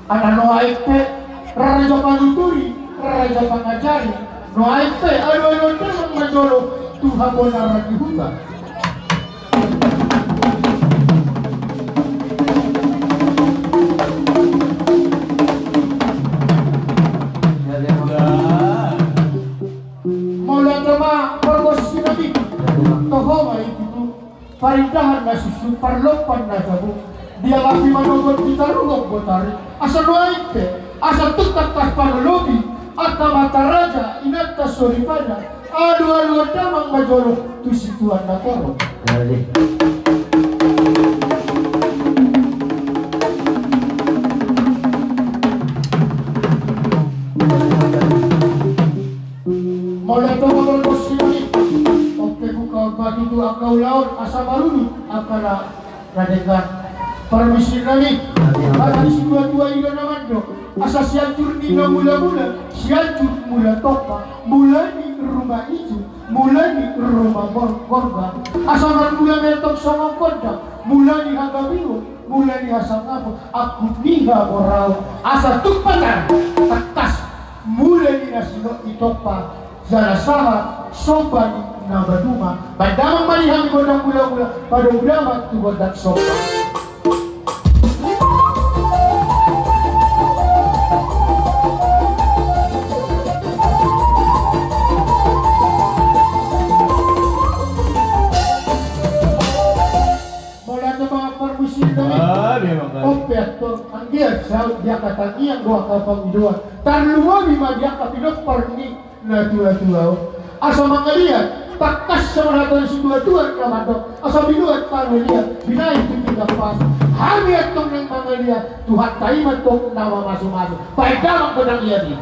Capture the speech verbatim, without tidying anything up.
Ala nuaeng pe, raraja pangituri, raraja pangajari, nuaeng pe alualuhon damang ma jolo tu habonaran ni huta. Mauliate ma pargonsi nami. Toho ma i tutu. Parindahan na suksuk, parlompan na tabo, dialapi manogot di taruhon botari, asa nuaeng pe, asa tung tangkas panolopi angka amanta raja, inanta soripada, alualuhon damang ma jolo tu situan na torop. Mauliate ma pargonsi nami. Onpe buka batu tu angka ulaon asa marudut angka na, na denggan. Pargonsi nami. Hata ni situatua i do na mandok, asa Sianjur ni na mulamula, Sianjur Mula Tompa, mula ni ruma ijo, mula ni ruma mor-, morgan. Asa marmula metong songon gondang, mula ni hagabeon, mula ni hasangapon, angkup ni hamoraon. Asa tung patar, tangkas mula ni na singot ni Tompa, jala sahat somba ni na maduma. Baen damang ma di hami gondang mulamula, padomu damang tu gondang somba. Mauliate ma pargonsi nami. Ah, dia makan. Onpe antong, anggiat saut di angka tangiang dohot angka pangidoan, tarlumobi ma di angka pinompar ni natuatua on. Asa mangaliat, tangkas songon hata ni situatua na mandok, asa binuat pangaliat, binahen tu pinggan pas. Hami antong naeng mangaliat, Tuhanta i ma antong na mamasumasu. Baen damang gondang liat i.